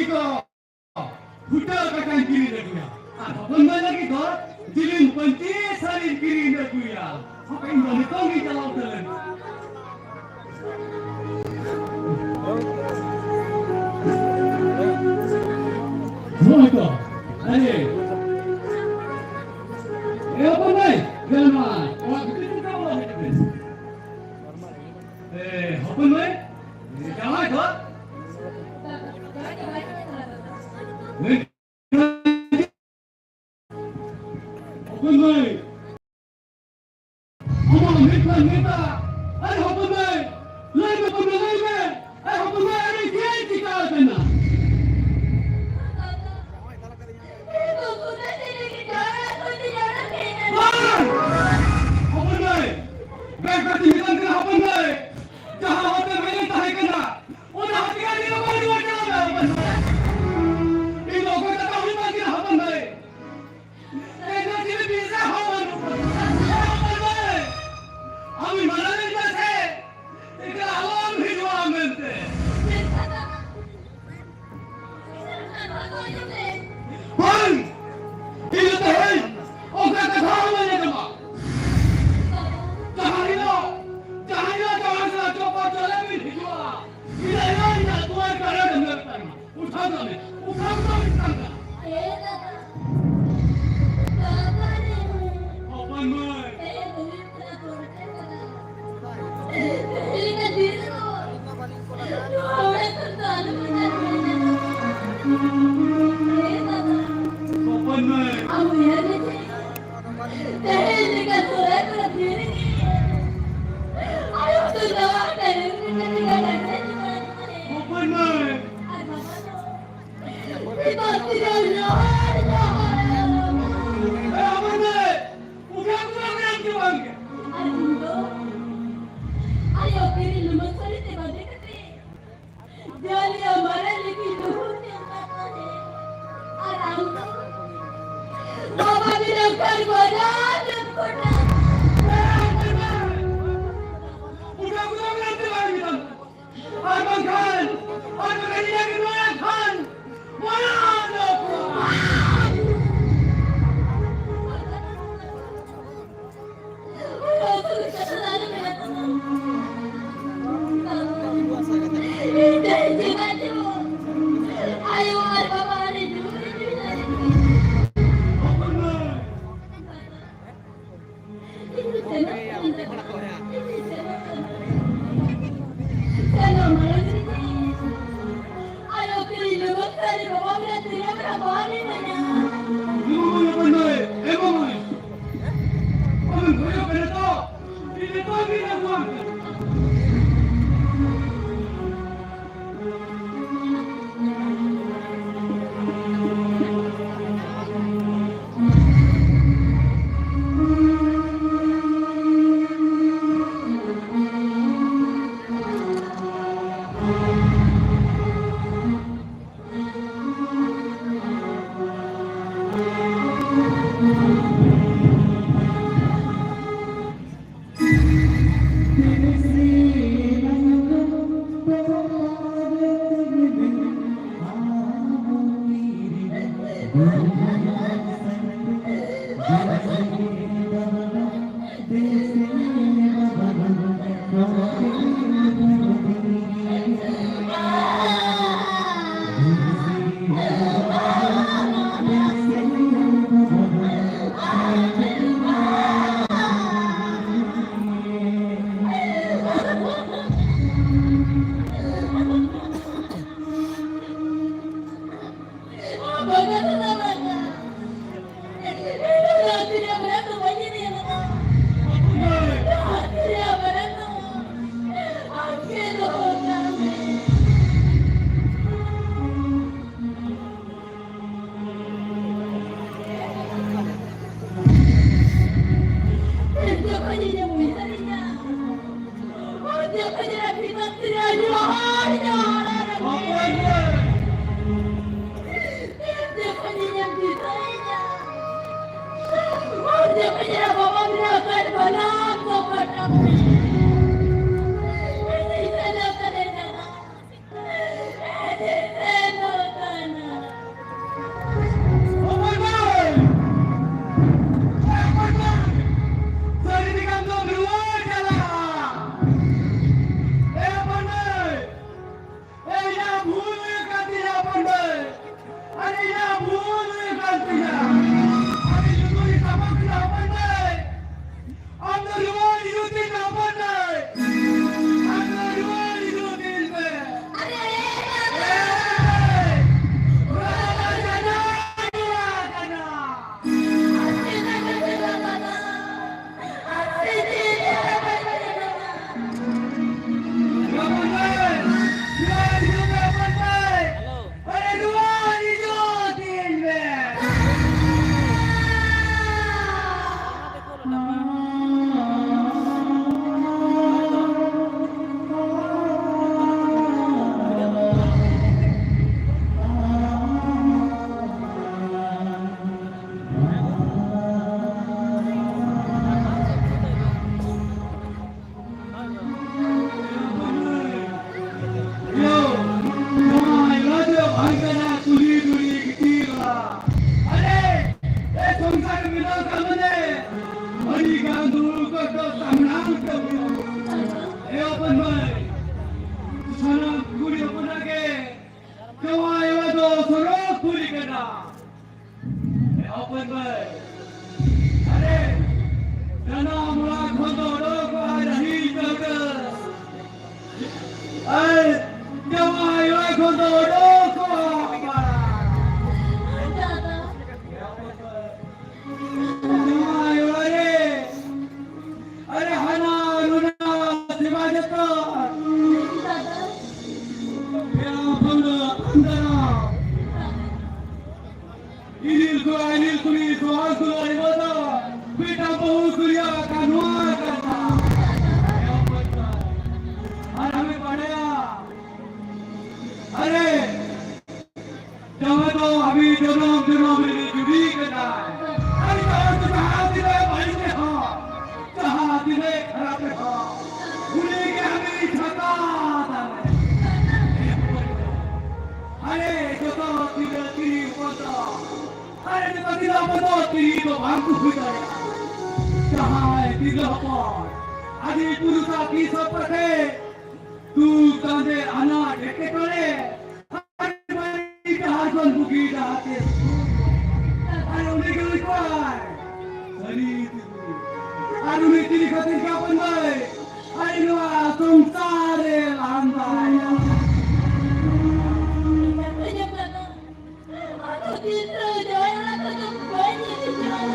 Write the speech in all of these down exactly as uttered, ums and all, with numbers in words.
ᱫᱚ ᱯᱷᱩᱴᱟᱹ ᱠᱟᱴᱟᱧ ᱠᱤᱨᱤᱧ ᱟᱹᱜᱩᱭᱟ᱾ ᱟᱨ ᱦᱚᱯᱚᱱ ᱢᱟᱹᱭ ᱞᱟᱹᱜᱤᱫ ᱫᱚ ᱡᱤᱞᱤᱧ ᱯᱟᱹᱧᱪᱤ ᱥᱟᱹᱲᱤᱧ ᱠᱤᱨᱤᱧ ᱟᱹᱜᱩᱭᱟ᱾ ᱦᱟᱯᱮ, ᱤᱧ ᱫᱚ ᱱᱤᱛᱚᱝ ᱜᱤᱧ ᱪᱟᱞᱟᱣ ᱩᱛᱟᱹᱨ ᱞᱮᱱ᱾ ᱦᱳᱭ ᱛᱚ, ᱟᱨᱮ᱾ ᱮ ᱦᱚᱯᱚᱱ ᱢᱟᱹᱭ, ᱫᱮᱞᱟ ᱢᱟ, ᱚᱲᱟᱜ ᱵᱷᱤᱛᱤᱨ ᱛᱮ ᱵᱚᱞᱚ ᱦᱤᱡᱩᱜ ᱢᱮ᱾ ᱮ ᱦᱚᱯᱚᱱ ᱢᱟᱹᱭ, ᱡᱟᱶᱟᱭ ᱫᱚ? ᱦᱚᱯᱚᱱ ᱢᱟᱹᱭ, ᱟᱢᱟᱜ ᱢᱮᱫ ᱠᱷᱚᱱ ᱢᱮᱛᱟᱜ, ᱟᱨᱮ ᱦᱚᱯᱚᱱ ᱢᱟᱹᱭ, ᱞᱟᱹᱭ ᱢᱮ, ᱦᱚᱯᱚᱱ ᱢᱟᱹᱭ, ᱞᱟᱹᱭ ᱢᱮ, ᱟᱨᱮ ᱦᱚᱯᱚᱱ ᱢᱟᱹᱭ, ᱟᱨᱮ ᱪᱮᱫ ᱪᱤᱠᱟ ᱟᱠᱟᱱᱟ? ᱵᱟᱝ! ᱦᱚᱯᱚᱱ ᱢᱟᱹᱭ, ᱵᱮᱥ ᱠᱟᱛᱮ ᱢᱮᱛᱟᱢ ᱠᱟᱱᱟ, ᱦᱚᱯᱚᱱ ᱢᱟᱹᱭ, ᱡᱟᱦᱟᱸ ᱦᱚᱨ ᱛᱮ ᱵᱷᱟᱜᱮ ᱛᱟᱦᱮᱸ ᱠᱟᱱᱟ, ᱚᱱᱟ ᱦᱚᱨ ᱛᱮ ᱟᱹᱰᱤ ᱞᱚᱜᱚᱱ ᱨᱩᱣᱟᱹᱲ ᱪᱟᱞᱟᱜ ᱢᱮ, ᱦᱚᱯᱚᱱ ᱢᱟᱹᱭ᱾ ᱤᱧ ᱫᱚ ᱚᱠᱚᱭ ᱠᱟᱛᱷᱟ ᱦᱩᱭ ᱵᱟᱝ ᱠᱟᱱᱟ, ᱦᱚᱯᱚᱱ ᱢᱟᱹᱭ᱾ ᱛᱮᱦᱮᱧ ᱫᱚ ᱪᱤᱞᱤ ᱵᱤᱨ ᱨᱮ ᱦᱚᱸ ᱵᱟᱹᱱᱩᱜ ᱠᱚᱣᱟ᱾ ᱦᱚᱯᱚᱱ ᱢᱟᱹᱭ, ᱟᱢ ᱢᱟᱱᱟ ᱞᱮᱫ ᱢᱮᱭᱟ ᱥᱮ? ᱮᱠᱟᱞ ᱟᱞᱚᱢ ᱦᱤᱡᱩᱜᱼᱟ ᱢᱮᱱᱛᱮ᱾ ᱵᱟᱝ! ᱤᱧ ᱫᱚ ᱛᱮᱦᱮᱧ ᱚᱱᱠᱟ ᱠᱟᱛᱷᱟ ᱦᱚᱸ ᱵᱟᱹᱧ ᱟᱸᱡᱚᱢᱟ᱾ ᱡᱟᱦᱟᱸ ᱦᱤᱞᱳᱜ, ᱡᱟᱦᱟᱸ ᱦᱤᱞᱳᱜ ᱡᱟᱶᱟᱭ ᱥᱟᱞᱟᱜ ᱪᱚᱯᱚᱞ ᱪᱚᱞᱮ ᱵᱤᱱ ᱦᱤᱡᱩᱜᱼᱟ, ᱤᱱᱟᱹ ᱦᱤᱞᱳᱜ ᱤᱧᱟᱜ ᱫᱩᱣᱟᱹᱨ ᱠᱟᱨᱮ ᱰᱟᱹᱝᱜᱟᱹᱨ ᱛᱟᱦᱮᱱᱟ᱾ ᱩᱴᱷᱟᱹᱣ ᱠᱟᱜ ᱢᱮ, ᱩᱴᱷᱟᱹᱣ ᱠᱟᱜ ᱢᱮ ᱪᱮᱛᱟᱱ ᱠᱟᱱᱟ᱾ ᱦᱚᱯᱚᱱ ᱢᱟᱹᱭ᱾ ᱦᱚᱯᱚᱱ ᱢᱟᱹᱭ᱾ ᱦᱚᱯᱚᱱ ᱢᱟᱹᱭ᱾ ᱮ ᱦᱚᱯᱚᱱ ᱢᱟᱹᱭ᱾ ᱩᱴᱷᱟᱹᱣ ᱠᱟᱜ ᱢᱮ ᱪᱮᱛᱟᱱ ᱠᱟᱱᱟ᱾ ᱟᱭᱳ ᱠᱤᱨᱤᱧ ᱞᱩᱢᱟᱹᱝ ᱥᱟᱹᱲᱤ ᱛᱮ ᱵᱟᱸᱫᱮ ᱠᱟᱛᱮ ᱡᱟᱹᱞᱤᱭᱟᱹ ᱢᱟᱨᱮ ᱞᱤᱯᱤ ᱞᱩᱦᱩᱠ ᱧᱮᱞ ᱠᱟᱛᱮ᱾ ᱟᱨ ᱟᱢ ᱫᱚ ᱵᱟᱵᱟ ᱵᱤᱱᱟᱹ ᱠᱷᱟᱱ ᱵᱟᱡᱟᱨ ᱨᱮᱢ ᱠᱚᱴᱟ᱾ ᱟᱨ ᱵᱟᱝᱠᱷᱟᱱ, ᱟᱨ ᱵᱟᱝᱠᱷᱟᱱ ᱤᱧ ᱟᱹᱜᱩ ᱱᱚᱣᱟ ᱠᱷᱟᱱ᱾ ᱚᱠᱚᱭ ᱵᱟᱭ? ᱚᱠᱚᱭ ᱵᱟᱭ? ᱥᱟᱹᱨᱤ ᱛᱮᱜᱮ ᱟᱢ ᱫᱚᱢ ᱨᱩᱣᱟᱹᱲ ᱪᱟᱞᱟᱜᱼᱟ᱾ ᱮ ᱯᱟᱱᱰᱮ, ᱮ ᱤᱧᱟᱹᱜ ᱵᱷᱩᱞ ᱦᱩᱭ ᱟᱠᱟᱱ ᱛᱤᱧᱟ ᱯᱟᱱᱰᱮ, ᱟᱨ ᱤᱧᱟᱹᱜ ᱵᱷᱩᱞ ᱦᱩᱭ ᱟᱠᱟᱱ ᱛᱤᱧᱟ, ᱟᱨ ᱤᱧ ᱞᱩᱛᱩᱨ ᱤᱧ ᱥᱟᱵᱚᱜ ᱠᱟᱱᱟ ᱯᱟᱱᱰᱮ, ᱟᱢ ᱫᱚ ᱥᱚᱨᱚᱜᱽᱯᱩᱨᱤ ᱠᱟᱱᱟ᱾ ᱮ ᱦᱚᱯᱚᱱ ᱢᱟᱹᱭ, ᱟᱨᱮ, ᱡᱟᱱᱟᱢ ᱚᱲᱟᱜ ᱠᱷᱚᱱ ᱫᱚ ᱚᱰᱚᱠᱚᱜᱼᱟ ᱨᱟᱹᱦᱤ ᱠᱟᱹᱣᱰᱟᱹ᱾ ᱟᱨ ᱡᱟᱶᱟᱭ ᱚᱲᱟᱜ ᱠᱷᱚᱱ ᱫᱚ ᱚᱰᱚᱠᱚᱜᱼᱟ ᱚᱯᱟᱲᱟ᱾ ᱮ ᱦᱚᱯᱚᱱ ᱢᱟᱹᱭ, ᱡᱟᱶᱟᱭ ᱚᱲᱟᱜ ᱨᱮ, ᱟᱨᱮ ᱦᱟᱱᱟ ᱱᱩᱱᱟ ᱥᱮᱵᱟ ᱡᱚᱛᱚᱱ᱾ ᱯᱮᱲᱟ ᱯᱟᱹᱲᱦᱟᱹ ᱟᱱᱫᱟᱨᱟ᱾ ᱤᱞᱤᱞ ᱠᱚᱲᱟ, ᱤᱞᱤᱞ ᱠᱩᱲᱤ, ᱥᱚᱦᱟᱜ ᱫᱩᱞᱟᱹᱲ ᱮᱢᱟ ᱫᱚ, ᱵᱮᱴᱟ ᱵᱟᱹᱦᱩ ᱠᱩᱲᱤᱭᱟᱜ ᱠᱟᱱ ᱱᱚᱣᱟ ᱠᱟᱛᱷᱟ᱾ ᱟᱨ ᱟᱢᱮ ᱵᱟᱰᱟᱭᱟ, ᱟᱨᱮ, ᱡᱟᱦᱟᱸ ᱫᱚ ᱟᱵᱤ ᱡᱚᱱᱚᱢ ᱡᱚᱱᱚᱢ ᱨᱮ ᱡᱩᱨᱤ ᱠᱟᱱᱟ᱾ ᱟᱨ ᱡᱟᱦᱟᱸ ᱫᱚ ᱡᱟᱦᱟᱸ ᱛᱤᱱᱟᱹᱜ ᱵᱟᱹᱲᱤᱡ ᱨᱮᱦᱚᱸ, ᱡᱟᱦᱟᱸ ᱛᱤᱱᱟᱹᱜ ᱠᱷᱟᱨᱟᱯ ᱨᱮᱦᱚᱸ, ᱩᱱᱤ ᱜᱮ ᱟᱵᱤ ᱪᱷᱟᱛᱟ ᱫᱟᱨᱮ᱾ ᱟᱨᱮ, ᱡᱚᱛᱚ ᱛᱤᱨᱞᱟᱹ ᱛᱤᱨᱤ ᱦᱚᱯᱚᱱ ᱫᱚ, ᱟᱨᱮ, ᱡᱚᱛᱚ ᱛᱤᱨᱞᱟᱹ ᱦᱚᱯᱚᱱ ᱫᱚ ᱛᱤᱨᱤ ᱫᱚ ᱵᱟᱝ ᱠᱚ ᱦᱩᱭ ᱫᱟᱲᱮᱭᱟᱜᱼᱟ᱾ ᱡᱟᱦᱟᱸᱭ ᱛᱤᱨᱞᱟᱹ ᱦᱚᱯᱚᱱ ᱟᱹᱰᱤ ᱯᱩᱨᱩᱥ ᱟᱨ ᱛᱤᱥ ᱦᱚᱸ ᱯᱟᱥᱮ ᱫᱩᱠ ᱛᱟᱸᱫᱮ ᱟᱱᱟᱴ ᱮᱴᱠᱮᱴᱚᱬᱮ ᱟᱨ ᱵᱟᱹᱲᱤᱡ ᱰᱟᱦᱟᱨ ᱠᱷᱚᱱ ᱵᱩᱜᱤ ᱰᱟᱦᱟᱨ ᱛᱮ ᱟᱨ ᱩᱱᱤ ᱜᱮ ᱩᱱᱤ ᱠᱚᱲᱟᱭ᱾ ᱥᱟᱹᱨᱤ ᱛᱮᱜᱮ᱾ ᱟᱨ ᱩᱱᱤ ᱛᱤᱨᱤ ᱠᱷᱟᱹᱛᱤᱨ ᱜᱮ ᱦᱚᱯᱚᱱ ᱢᱟᱹᱭ ᱟᱨ ᱱᱚᱣᱟ ᱥᱚᱝᱥᱟᱨ ᱨᱮ ᱞᱟᱸᱫᱟᱭᱟ᱾ ᱟᱫᱚ ᱛᱤᱥ ᱨᱮ ᱡᱟᱶᱟᱭ ᱚᱲᱟᱜ ᱠᱷᱚᱱ ᱫᱚ ᱵᱟᱹᱧ ᱤᱫᱤ ᱠᱚᱣᱟ᱾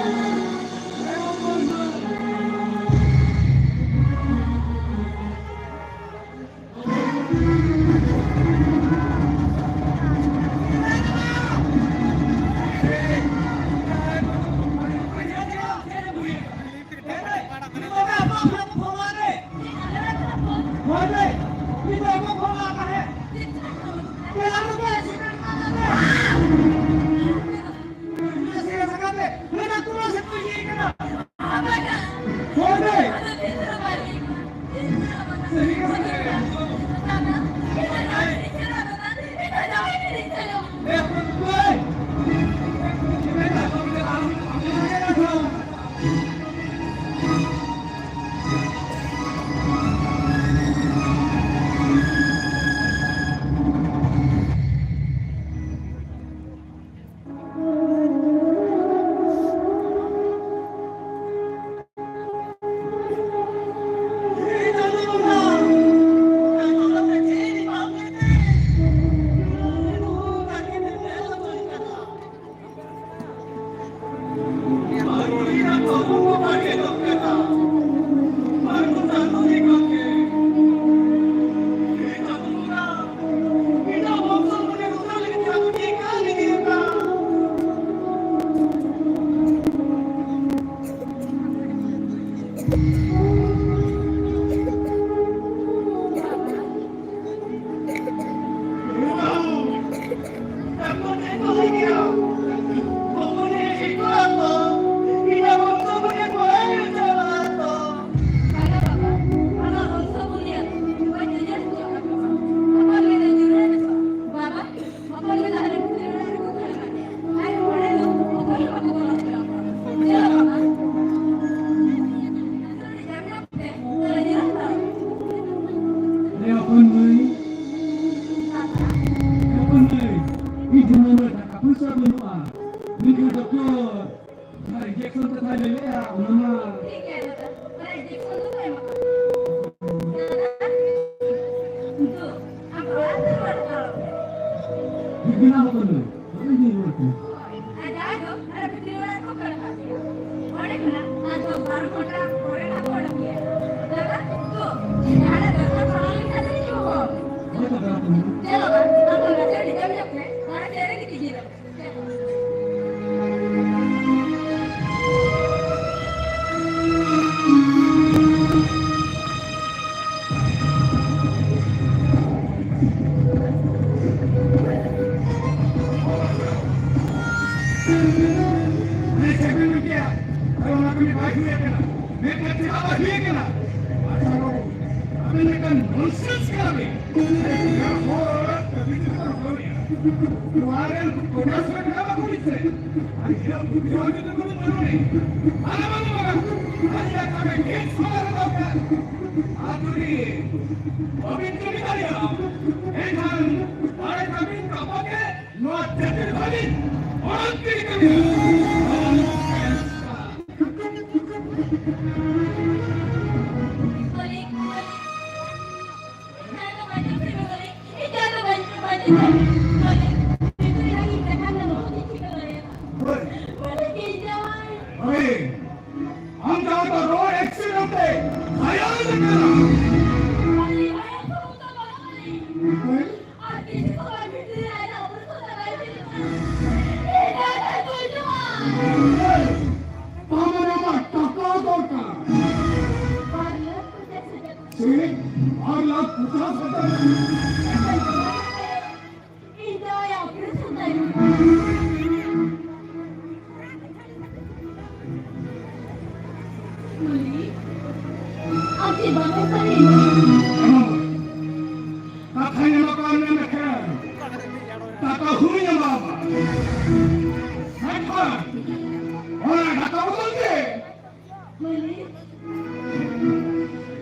ᱴᱟᱠᱟ ᱯᱚᱭᱥᱟ ᱵᱟᱹᱱᱩᱜᱼᱟ᱾ ᱩᱱᱤ ᱜᱮ ᱰᱚᱠᱴᱚᱨ ᱡᱟᱦᱟᱸ injection ᱠᱟᱛᱷᱟᱭ ᱞᱟᱹᱭ ᱞᱮᱜᱼᱟ, ᱚᱱᱟ ᱢᱟ ᱴᱷᱤᱠ ᱜᱮᱭᱟ ᱫᱟᱫᱟ, ᱚᱱᱟ injection ᱫᱚᱠᱚ ᱮᱢᱟ ᱠᱚᱣᱟ᱾ ᱫᱟᱫᱟ, ᱫᱩ, ᱟᱢ ᱚᱲᱟᱜ ᱛᱮ ᱨᱩᱣᱟᱹᱲ ᱠᱚᱜ ᱢᱮ᱾ ᱴᱷᱤᱠ ᱜᱮ ᱱᱟᱜ ᱵᱟᱠᱚ ᱞᱟᱹᱭ᱾ ᱟᱫᱚ ᱤᱧ ᱨᱩᱣᱟᱹᱲ ᱠᱟᱱᱟ᱾ ᱦᱳᱭ, ᱟᱨ ᱡᱟᱦᱟᱸᱭ ᱫᱚ ᱟᱨ ᱵᱷᱤᱛᱨᱤ ᱚᱲᱟᱜ ᱨᱮᱠᱚ ᱠᱷᱟᱹᱲ ᱠᱟᱜ ᱯᱮᱭᱟ᱾ ᱚᱸᱰᱮ ᱠᱷᱚᱱᱟᱜ ᱟᱨ ᱫᱚᱥ ᱵᱟᱨᱚ ᱜᱷᱚᱱᱴᱟ ᱯᱚᱨᱮ ᱱᱟᱜ ᱠᱚ ᱚᱰᱚᱠ ᱜᱮᱭᱟ᱾ ᱫᱟᱫᱟ, ᱛᱚ, ᱡᱟᱦᱟᱱᱟᱜ ᱫᱚᱨᱠᱟᱨ ᱯᱟᱲᱟᱣ ᱞᱮᱱᱠᱷᱟᱱ ᱫᱚ ᱦᱤᱡᱩᱜ ᱟᱠᱚ᱾ ᱦᱳᱭ, ᱫᱟᱫᱟ, ᱛᱚ᱾ ᱪᱚᱞᱚ ᱵᱟ, ᱟᱢ ᱫᱚ ᱱᱟᱥᱮ ᱰᱷᱤᱞᱟᱹᱣ ᱧᱚᱜ ᱢᱮ, ᱚᱲᱟᱜ ᱥᱮᱫ ᱨᱮᱜᱮ ᱛᱤᱸᱜᱩ ᱨᱚᱦᱚᱭ᱾ ᱟᱨᱮ ᱪᱮᱫ ᱵᱮᱱ ᱢᱮᱱ ᱠᱮᱜᱼᱟ? ᱟᱨᱮ ᱚᱱᱟ ᱠᱟᱹᱢᱤ ᱵᱟᱭ ᱦᱩᱭ ᱟᱠᱟᱱᱟ᱾ ᱢᱮᱱᱠᱷᱟᱱ ᱪᱮᱫᱟᱜ ᱵᱟᱭ ᱦᱩᱭ ᱟᱠᱟᱱᱟ? ᱟᱪᱪᱷᱟ ᱵᱟᱹᱵᱩ, ᱟᱵᱮᱱ ᱢᱤᱫᱴᱟᱝ nonsense ᱠᱟᱱᱟ ᱵᱮᱱ᱾ ᱦᱚᱲ ᱠᱟᱹᱢᱤ ᱠᱟᱛᱮ ᱵᱚᱱ ᱨᱚᱦᱚᱭᱟ᱾ ᱱᱚᱣᱟ ᱨᱮᱱ ᱯᱚᱪᱟᱥ ᱞᱟᱠᱷ ᱴᱟᱠᱟ ᱵᱟᱠᱚ ᱤᱫᱤ ᱥᱮ? ᱟᱨ ᱤᱱᱟᱹ ᱵᱩᱫᱷᱤ ᱦᱚᱸ ᱡᱩᱫᱤ ᱵᱟᱹᱱᱩᱜ ᱛᱟᱵᱚᱱᱟ᱾ ᱟᱞᱮ ᱵᱟᱹᱱᱩᱜ ᱵᱚᱱᱟ᱾ ᱟᱞᱮᱭᱟᱜ ᱠᱟᱹᱢᱤ ᱴᱷᱤᱠ ᱥᱚᱢᱚᱭ ᱨᱮ ᱫᱚᱨᱠᱟᱨ᱾ ᱟᱨ ᱡᱩᱫᱤ ᱵᱟᱹᱵᱤᱱ ᱠᱟᱹᱢᱤ ᱫᱟᱲᱮᱭᱟᱜᱼᱟ, ᱮᱱᱠᱷᱟᱱ ᱵᱟᱲᱮ ᱛᱟᱹᱵᱤᱱ ᱨᱟᱯᱟᱜ ᱜᱮ ᱱᱚᱣᱟ ᱡᱟᱹᱛᱤ ᱫᱷᱟᱹᱵᱤᱡ ᱚᱲᱟᱜ ᱛᱮᱜᱮ ᱠᱟᱹᱢᱤ ᱦᱩᱭᱩᱜᱼᱟ᱾ ᱟᱢ ᱡᱟᱦᱟᱸ ᱫᱚ ᱨᱳᱰ ᱮᱠᱥᱤᱰᱮᱱᱴ ᱛᱮ ᱜᱷᱟᱭᱟᱞ ᱟᱠᱟᱱᱟ᱾ ᱟᱨ ᱠᱤᱪᱷᱩ ᱠᱷᱚᱱ ᱵᱷᱤᱛᱨᱤ ᱨᱮ ᱟᱡᱟᱜ ᱚᱵᱚᱥᱛᱟ ᱵᱟᱭ ᱦᱩᱭᱩᱜ ᱠᱟᱱᱟ᱾ ᱤᱧ ᱫᱚ ᱟᱡᱟᱜ ᱜᱚᱡᱚᱜᱼᱟ᱾ ᱛᱟᱦᱞᱮ ᱟᱢᱟᱜ ᱴᱟᱠᱟ ᱫᱚᱨᱠᱟᱨ᱾ ᱵᱟᱨ ᱞᱟᱠᱷ ᱯᱚᱧᱪᱟᱥ ᱦᱟᱡᱟᱨ᱾ ᱪᱮᱫ? ᱵᱟᱨ ᱞᱟᱠᱷ ᱯᱚᱧᱪᱟᱥ ᱦᱟᱡᱟᱨ? ᱤᱧ ᱫᱚ ᱟᱭᱟᱜ ᱚᱯᱟᱨᱮᱥᱚᱱ ᱛᱟᱭᱚᱢ᱾ ᱢᱟᱹᱞᱤᱠ, ᱟᱢ ᱪᱮᱫ ᱵᱟᱢ ᱮᱢ ᱫᱟᱲᱮᱭᱟᱹᱧᱟ? ᱮᱢᱟᱢᱟᱹᱧ᱾ ᱠᱟᱛᱷᱟᱧ ᱮᱢᱟ ᱠᱚᱣᱟ ᱢᱮᱱ ᱞᱮᱠᱷᱟᱱ ᱴᱟᱠᱟ ᱦᱚᱸᱧ ᱮᱢᱟᱢᱟ᱾ ᱢᱮᱱᱠᱷᱟᱱ ᱚᱱᱟ ᱴᱟᱠᱟ ᱵᱚᱫᱚᱞ ᱛᱮ ᱢᱟᱹᱞᱤᱠ,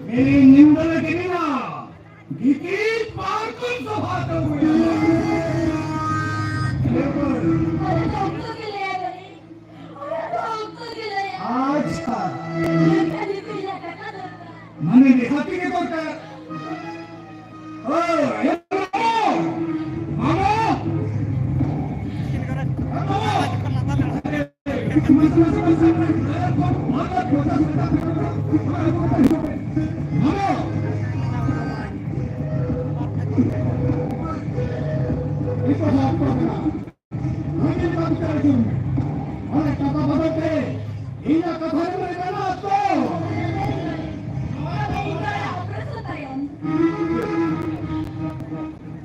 ᱢᱤᱫ ᱧᱤᱫᱟᱹ ᱞᱟᱹᱜᱤᱫ ᱢᱮᱱᱟᱜᱼᱟ᱾ ᱜᱤᱛᱤᱞ ᱯᱟᱨᱠᱚᱢ ᱥᱚᱵᱷᱟ ᱛᱟᱵᱚᱱ᱾ ᱚᱱᱟ ᱫᱚ ᱚᱠᱛᱚ ᱜᱮ ᱞᱟᱹᱭᱟ ᱵᱟᱹᱱᱤᱡ᱾ ᱚᱱᱟ ᱫᱚ ᱚᱠᱛᱚ ᱜᱮ ᱞᱟᱹᱭᱟ᱾ ᱟᱪᱪᱷᱟ᱾ ᱢᱮᱱᱠᱷᱟᱱ ᱱᱤᱛᱚᱜ ᱤᱧᱟᱹᱜ ᱠᱟᱛᱷᱟ ᱫᱚᱨᱠᱟᱨ᱾ ᱢᱟᱱᱮ ᱱᱤᱦᱟᱹᱛ ᱜᱮ ᱫᱚᱨᱠᱟᱨ᱾ ᱳ, ᱮ ᱢᱟᱢᱚ! ᱢᱟᱢᱚ! ᱮ ᱢᱟᱢᱚ!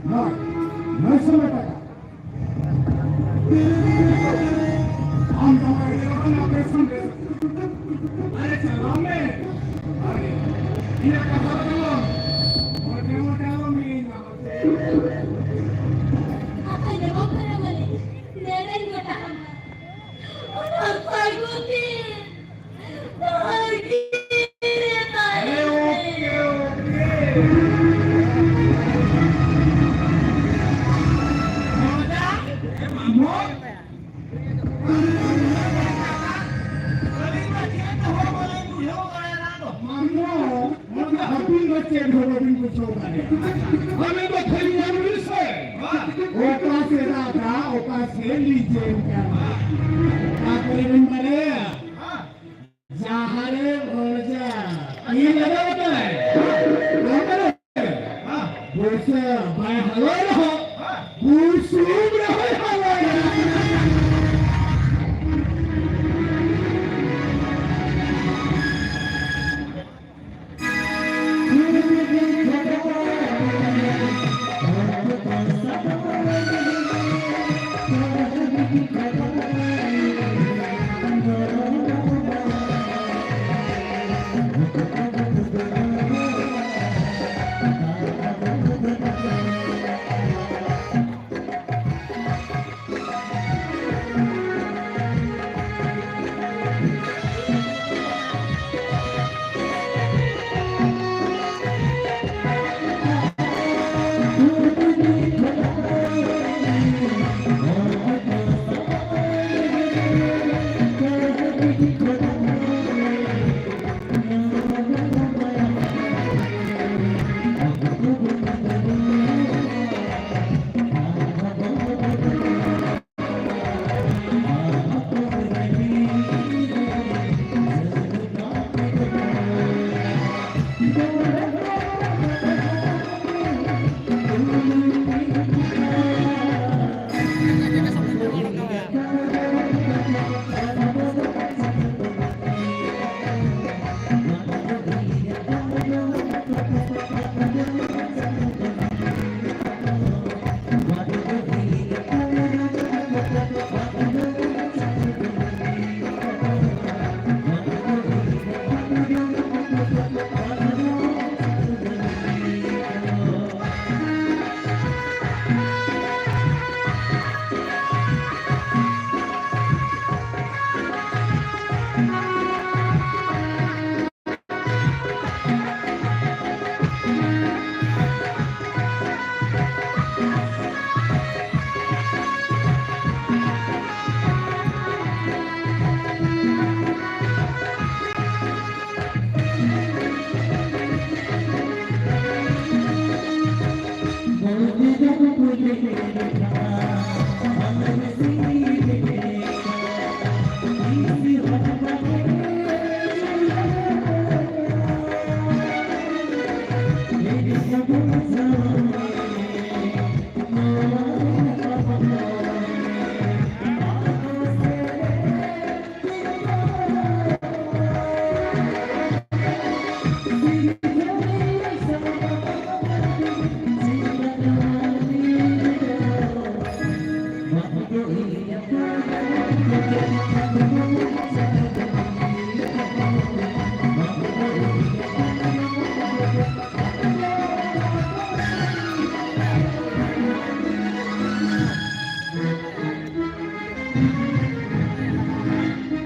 ᱱᱚᱭ, ᱱᱚᱭᱥᱚ ᱴᱟᱠᱟ᱾ ᱟᱢ ᱫᱚ ᱚᱱᱟ ᱚᱯᱟᱨᱮᱥᱚᱱ ᱨᱮ᱾ ᱟᱨᱮ ᱪᱟᱞᱟᱣ ᱢᱮ᱾ ᱟᱨᱮ, ᱤᱧᱟᱹᱜ ᱠᱟᱛᱷᱟ ᱫᱚ ᱟᱸᱡᱚᱢ᱾ ᱢᱚᱴᱮ ᱢᱚᱴᱮ ᱟᱞᱚᱢ ᱦᱤᱲᱤᱧ ᱢᱟ᱾ ᱠᱟᱛᱷᱟ ᱟᱸᱡᱚᱢᱚᱜ ᱠᱟᱱᱟ ᱢᱟᱹᱞᱤᱠ᱾ ᱱᱮᱰᱮᱧ ᱜᱚᱴᱟ ᱟᱢᱟ᱾ ᱚᱱᱟ ᱥᱟᱹᱜᱩᱱ ᱫᱤᱱ᱾ ᱟᱨᱮ, ᱳᱠᱮ, ᱳᱠᱮ᱾ ᱢᱚᱡᱟ, ᱮ ᱢᱟᱢᱚ, ᱟᱹᱞᱤᱧ ᱢᱟ ᱪᱮᱫ ᱦᱚᱸ ᱵᱟᱹᱞᱤᱧ ᱵᱩᱡᱷᱟᱹᱣ ᱫᱟᱲᱮᱭᱟᱫᱟ᱾ ᱢᱟᱢᱚ, ᱚᱱᱟ ᱦᱟᱹᱯᱤᱫ ᱫᱚ ᱪᱮᱫ ᱦᱚᱸ ᱵᱟᱹᱵᱤᱱ ᱵᱩᱡᱷᱟᱹᱣ ᱫᱟᱲᱮᱭᱟᱜᱼᱟ᱾ ᱟᱵᱮᱱ ᱫᱚ ᱠᱷᱟᱹᱞᱤ ᱧᱮᱞ ᱵᱤᱱ ᱥᱮ᱾ ᱚᱠᱟ ᱥᱮᱫ ᱟᱫᱟ, ᱚᱠᱟ ᱥᱮᱫ ᱞᱤᱧ ᱪᱮᱫ ᱠᱟᱱᱟ᱾ ᱚᱠᱟ ᱠᱚᱨᱮ ᱵᱮᱱ ᱵᱟᱲᱟᱭᱟ? ᱡᱟᱦᱟᱸ ᱨᱮ ᱵᱷᱚᱨᱡᱟ ᱤᱧ ᱞᱟᱜᱟᱣ ᱠᱟᱱᱟᱭ᱾ ᱵᱚᱨᱥᱟ ᱵᱟᱭ ᱦᱟᱞᱟᱭ ᱨᱮᱦᱚᱸ, ᱵᱩᱥᱩᱵ ᱨᱮᱦᱚᱸᱭ ᱦᱟᱞᱟᱭᱟ᱾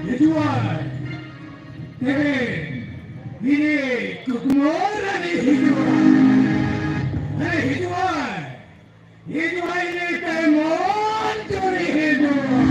ᱦᱤᱡᱩᱜᱼᱟᱭ᱾ ᱛᱮᱦᱮᱧ ᱤᱧᱤᱡ ᱠᱩᱠᱢᱩ ᱨᱟᱱᱤ ᱦᱤᱡᱩᱜᱼᱟᱭ᱾ ᱦᱮᱸ, ᱦᱤᱡᱩᱜᱼᱟᱭ᱾ ᱦᱤᱡᱩᱜᱼᱟᱭ, ᱤᱧᱤᱡ ᱛᱮ ᱢᱚᱱ ᱪᱩᱨᱤ ᱦᱤᱡᱩᱜᱼᱟᱭ᱾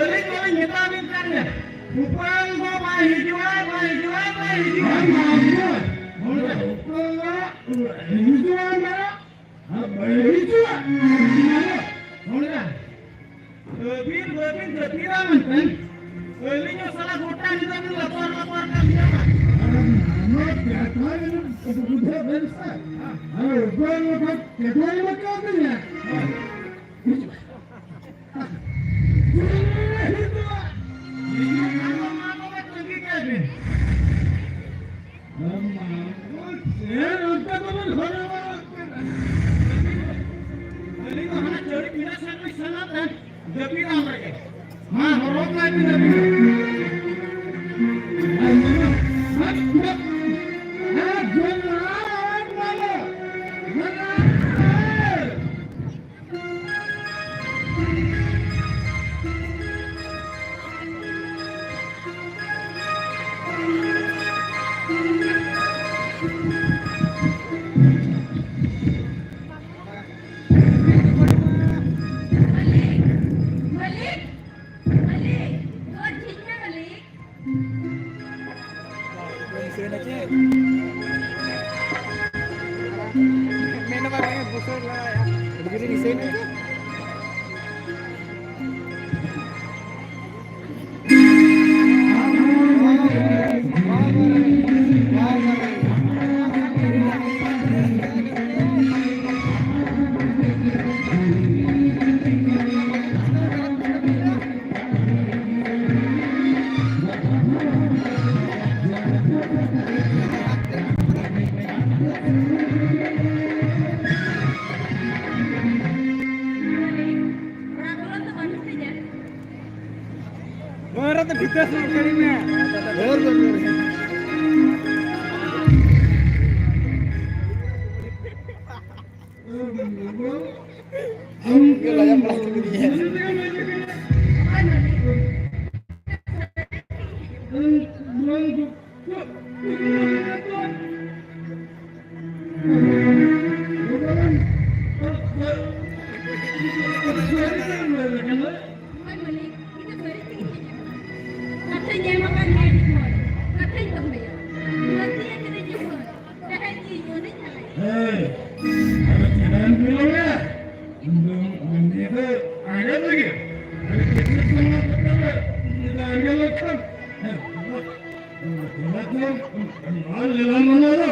ᱟᱹᱞᱤᱧ ᱢᱟᱞᱤᱧ ᱢᱮᱛᱟ ᱵᱤᱱ ᱠᱟᱱ ᱜᱮ, ᱩᱯᱟᱹᱞ ᱫᱚ ᱵᱟᱭ ᱦᱤᱡᱩᱜᱼᱟ, ᱵᱟᱭ ᱦᱤᱡᱩᱜᱼᱟ, ᱵᱟᱭ ᱦᱤᱡᱩᱜᱼᱟ᱾ ᱵᱟᱝ, ᱵᱟᱝ ᱦᱤᱡᱩᱜᱼᱟ᱾ ᱩᱯᱟᱹᱞ ᱫᱚ ᱦᱤᱡᱩᱜᱼᱟ, ᱢᱮᱱᱟ᱾ ᱟᱨ ᱵᱟᱭ ᱦᱤᱡᱩᱜᱼᱟ᱾ ᱟᱹᱵᱤᱱ ᱵᱟᱹᱵᱤᱱ ᱡᱟᱹᱯᱤᱫᱟ ᱢᱮᱱᱛᱮ ᱟᱹᱞᱤᱧ ᱦᱚᱸ ᱥᱟᱞᱟ ᱜᱚᱴᱟ ᱧᱤᱫᱟᱹ ᱵᱤᱱ ᱞᱟᱯᱚᱨ ᱞᱟᱯᱚᱨ ᱠᱟᱱ ᱜᱮᱭᱟ᱾ ᱟᱨ ᱱᱚᱣᱟ ᱠᱟᱛᱷᱟ ᱵᱤᱱ ᱵᱩᱡᱷᱟᱹᱣ ᱵᱮᱱ ᱥᱮ᱾ ᱟᱨ ᱩᱯᱟᱹᱞ ᱢᱟ ᱠᱮᱫᱟᱭ ᱢᱟ ᱠᱟᱹᱢᱤᱭᱟ᱾ ᱦᱤᱡᱩᱜᱼᱟ᱾ ᱦᱤᱡᱩᱜᱼᱟ᱾ ᱦᱤᱡᱩᱜ ᱠᱷᱟᱱ ᱫᱚ ᱢᱟ ᱛᱚᱵᱮ ᱛᱟᱺᱜᱤ ᱠᱟᱭ ᱵᱤᱱ᱾ ᱟᱹᱞᱤᱧ ᱫᱚ ᱦᱟᱱᱟ ᱪᱟᱹᱲᱤ ᱯᱤᱸᱰᱟᱹ ᱥᱮᱫ ᱞᱤᱧ ᱥᱮᱱᱚᱜ ᱛᱮ ᱡᱟᱹᱯᱤᱫ ᱟᱢ ᱨᱮᱜᱮ᱾ ᱢᱟ ᱦᱚᱨᱚᱜ ᱠᱟᱭ ᱵᱤᱱ ᱟᱹᱵᱤᱱ ᱫᱚ᱾ ᱢᱮᱱ ᱵᱟᱝ ᱵᱩᱥᱟᱹᱲ ᱞᱟᱜᱟᱭᱟ᱾ ᱟᱹᱰᱤ ᱡᱳᱨᱤᱧ ᱫᱤᱥᱟᱹᱭᱮᱫ ᱢᱮᱭᱟ᱾ ᱱᱚᱣᱟ ᱨᱮ ᱫᱚ ᱵᱷᱤᱛᱟᱹᱨ ᱥᱮᱫ ᱠᱟᱹᱲᱤ ᱢᱮ᱾ ᱦᱳᱭ, ᱦᱳᱭ, ᱦᱳᱭ᱾ ᱟᱢ ᱜᱮ ᱞᱟᱡᱟ ᱯᱟᱲᱟ ᱦᱚᱪᱚ ᱠᱤᱫᱤᱧᱟ᱾ ᱠᱟᱛᱷᱟᱧ ᱮᱢ ᱟᱠᱟᱫ ᱢᱮᱭᱟ ᱡᱮᱢᱚᱱ, ᱠᱟᱛᱷᱟᱧ ᱫᱚᱦᱚᱭᱟ᱾ ᱞᱟᱹᱠᱛᱤ ᱟᱠᱟᱱᱟ ᱡᱮᱢᱚᱱ, ᱡᱟᱦᱟᱸᱭ ᱡᱤᱣᱤ ᱧᱩᱨᱩᱧ ᱦᱟᱞᱟᱭᱟ᱾ ᱦᱮᱸ, ᱟᱫᱚ ᱪᱮᱫᱟᱜ ᱮᱢ ᱵᱤᱞᱚᱢᱮᱫᱼᱟ? ᱤᱧ ᱫᱚ ᱩᱱᱤ ᱫᱚ ᱟᱸᱡᱚᱢ ᱞᱟᱹᱜᱤᱫ᱾ ᱟᱫᱚ ᱪᱮᱫ ᱥᱚᱢᱚᱭ ᱠᱟᱛᱮ ᱫᱚ ᱩᱱᱤ ᱫᱚ ᱟᱸᱡᱚᱢ ᱞᱮᱠᱷᱟᱱ, ᱦᱮᱸ, ᱱᱚᱣᱟ ᱞᱮᱞᱟ ᱢᱟᱞᱟ ᱫᱚ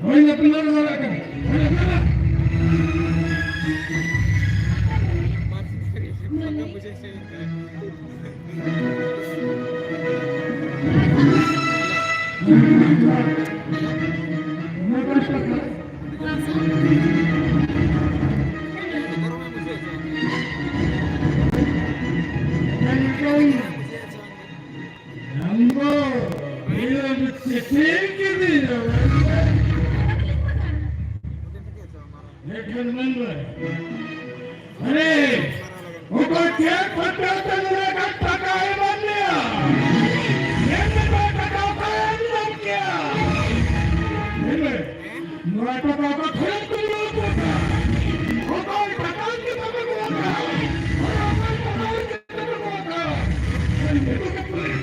ᱵᱟᱹᱧ ᱟᱯᱱᱟᱨ ᱫᱟᱲᱮᱭᱟᱜ ᱠᱟᱱᱟ᱾ ᱮᱠᱷᱟᱱ ᱢᱮᱱ ᱢᱮ᱾ ᱟᱨᱮ, ᱚᱠᱚᱭ ᱪᱮᱫ ᱠᱷᱟᱹᱛᱤᱨ ᱛᱮ ᱱᱚᱰᱮ ᱠᱷᱟᱱ ᱴᱟᱠᱟ ᱮᱢᱟᱫ ᱢᱮᱭᱟ? ᱢᱮᱱ ᱢᱮ, ᱴᱟᱠᱟ ᱚᱠᱚᱭ ᱮᱢ ᱧᱟᱢ ᱠᱮᱭᱟ? ᱢᱮᱱ ᱢᱮ, ᱱᱚᱣᱟ ᱴᱟᱠᱟ ᱚᱠᱟ ᱠᱷᱚᱱᱮᱢ ᱛᱩᱞᱟᱹᱣ ᱠᱮᱫᱟ? ᱚᱠᱚᱭ ᱴᱟᱠᱟ ᱮᱢ ᱠᱮᱫᱟ ᱯᱮ ᱱᱚᱣᱟ ᱴᱟᱠᱟ? ᱚᱠᱚᱭ ᱴᱟᱠᱟ ᱮᱢ ᱠᱮᱫᱟ ᱯᱮ ᱱᱚᱣᱟ ᱴᱟᱠᱟ? ᱢᱮᱱ ᱢᱮ, ᱴᱟᱠᱟ ᱠᱷᱚᱱᱮᱢ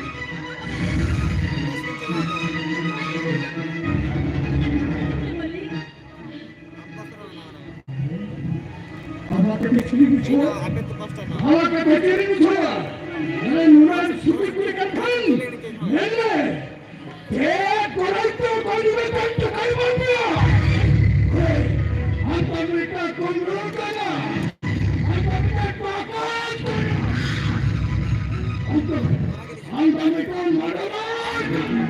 ᱦᱟᱞᱟ ᱠᱟᱛᱮ ᱪᱮᱫ ᱤᱧ ᱵᱩᱡᱷᱟᱹᱣᱟ? ᱟᱞᱮ ᱱᱩᱱᱟᱹᱜ ᱥᱩᱠᱨᱤ ᱠᱩᱲᱤ ᱠᱟᱱ ᱠᱷᱟᱱ ᱧᱮᱞ ᱢᱮ᱾ ᱪᱮᱫ ᱠᱚᱨᱟᱣ ᱛᱮ ᱚᱠᱚᱭ ᱡᱩᱫᱤ ᱠᱟᱱ ᱪᱟᱠᱟᱭ ᱵᱟᱝ ᱜᱮᱭᱟ? ᱦᱳᱭ, ᱟᱢ ᱫᱚ ᱢᱤᱫᱴᱟᱝ ᱠᱩᱢᱵᱽᱲᱩ ᱠᱟᱱᱟ᱾ ᱟᱢ ᱫᱚ ᱢᱤᱫᱴᱟᱝ ᱰᱟᱠᱟᱭ ᱠᱟᱱᱟ᱾ ᱟᱢ ᱫᱚ, ᱟᱢ ᱫᱚ ᱢᱤᱫᱴᱟᱝ murderer ᱠᱟᱱᱟ᱾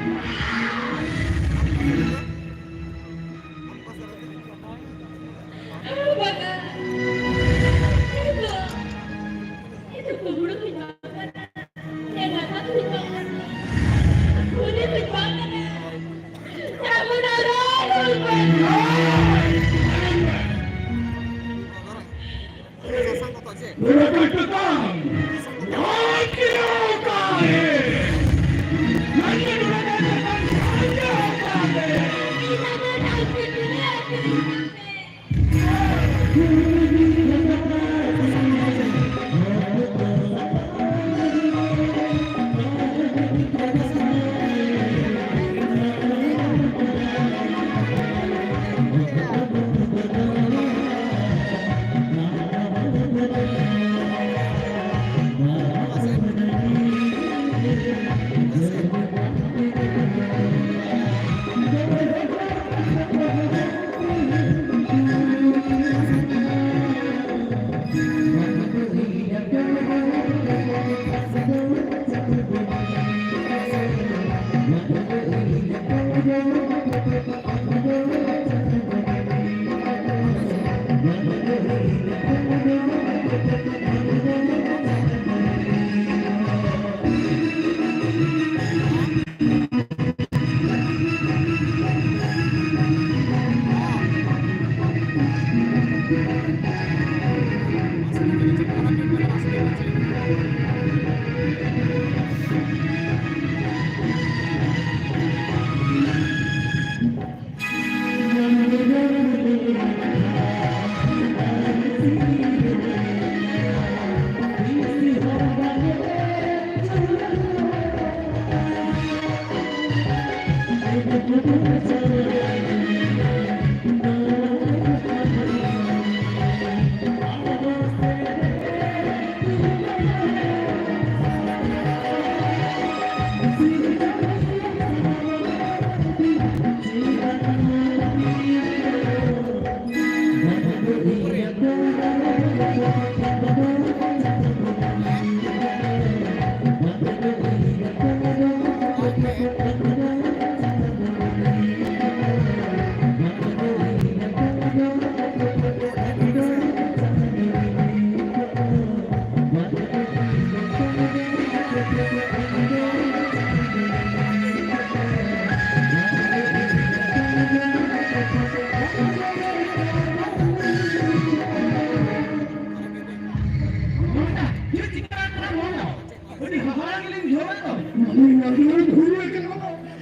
ᱟᱹᱰᱤ ᱦᱟᱦᱟᱲᱟ ᱜᱮᱞᱤᱧ ᱵᱩᱡᱷᱟᱹᱣᱮᱫ ᱫᱚ᱾ ᱱᱚᱣᱟ ᱫᱚ ᱵᱷᱩᱞ ᱦᱩᱭ ᱠᱟᱱᱟ᱾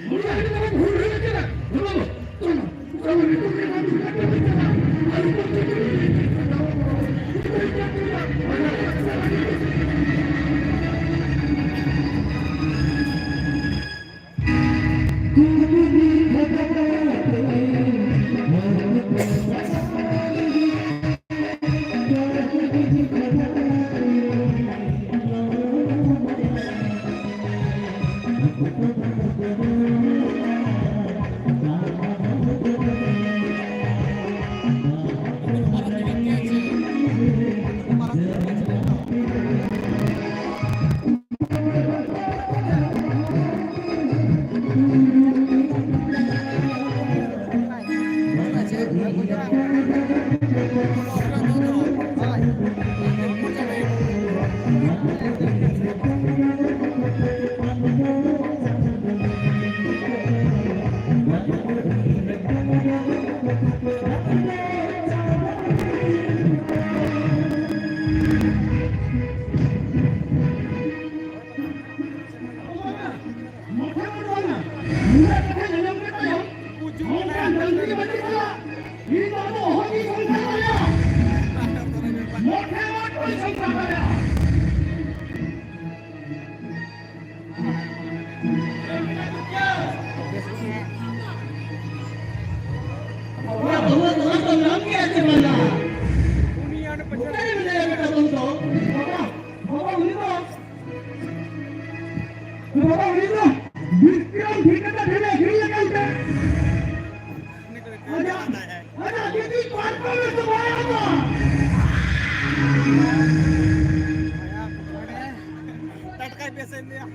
ᱱᱚᱣᱟ ᱫᱚ ᱵᱷᱩᱞ ᱦᱩᱭ ᱠᱟᱱᱟ᱾ ᱢᱚᱴᱷᱮ ᱢᱚᱴᱷᱮ ᱵᱟᱝᱟ᱾ ᱱᱩᱱᱟᱹᱜ ᱠᱟᱛᱷᱟᱧ ᱟᱸᱡᱚᱢ ᱠᱮᱫ ᱛᱟᱭᱚᱢ, ᱱᱚᱝᱠᱟᱱ ᱰᱟᱹᱝᱨᱤ ᱵᱟᱹᱪᱩᱜ ᱠᱚᱣᱟ, ᱤᱧ ᱫᱚ ᱟᱫᱚ ᱚᱦᱚᱧ ᱥᱚᱝᱥᱟᱨ ᱫᱟᱲᱮᱭᱟᱜᱼᱟ᱾ ᱢᱚᱴᱷᱮ ᱢᱚᱴᱷᱮ ᱥᱚᱝᱥᱟᱨ ᱫᱟᱲᱮᱭᱟᱜᱼᱟ᱾ ᱚᱲᱟᱜ ᱵᱟᱹᱦᱩ ᱛᱚᱞᱟᱥ ᱫᱚ ᱧᱟᱢ ᱠᱮᱫᱼᱟ ᱥᱮ ᱵᱟᱝᱟ? ᱚᱠᱟᱨᱮ ᱢᱮᱱᱟᱭᱟ ᱵᱮᱴᱟ ᱛᱟᱢ ᱫᱚ? ᱵᱟᱵᱟ, ᱵᱟᱵᱟ, ᱩᱱᱤ ᱫᱚ ᱵᱟᱵᱟ, ᱩᱱᱤ ᱫᱚ ᱵᱤᱠᱨᱚᱢ ᱴᱷᱤᱠᱟᱹᱫᱟᱨ ᱴᱷᱮᱱ ᱟᱹᱠᱷᱨᱤᱧ ᱟᱠᱟᱱ ᱛᱮ ᱟᱡᱟᱜ, ᱟᱡᱟᱜ ᱡᱟᱹᱛᱤ ᱯᱟᱨᱠᱚᱢ ᱨᱮ ᱥᱚᱵᱷᱟᱭ ᱟᱠᱟᱫᱟ᱾ ᱴᱟᱴᱠᱟᱭ ᱵᱮᱥᱮᱱ ᱞᱮᱭᱟ᱾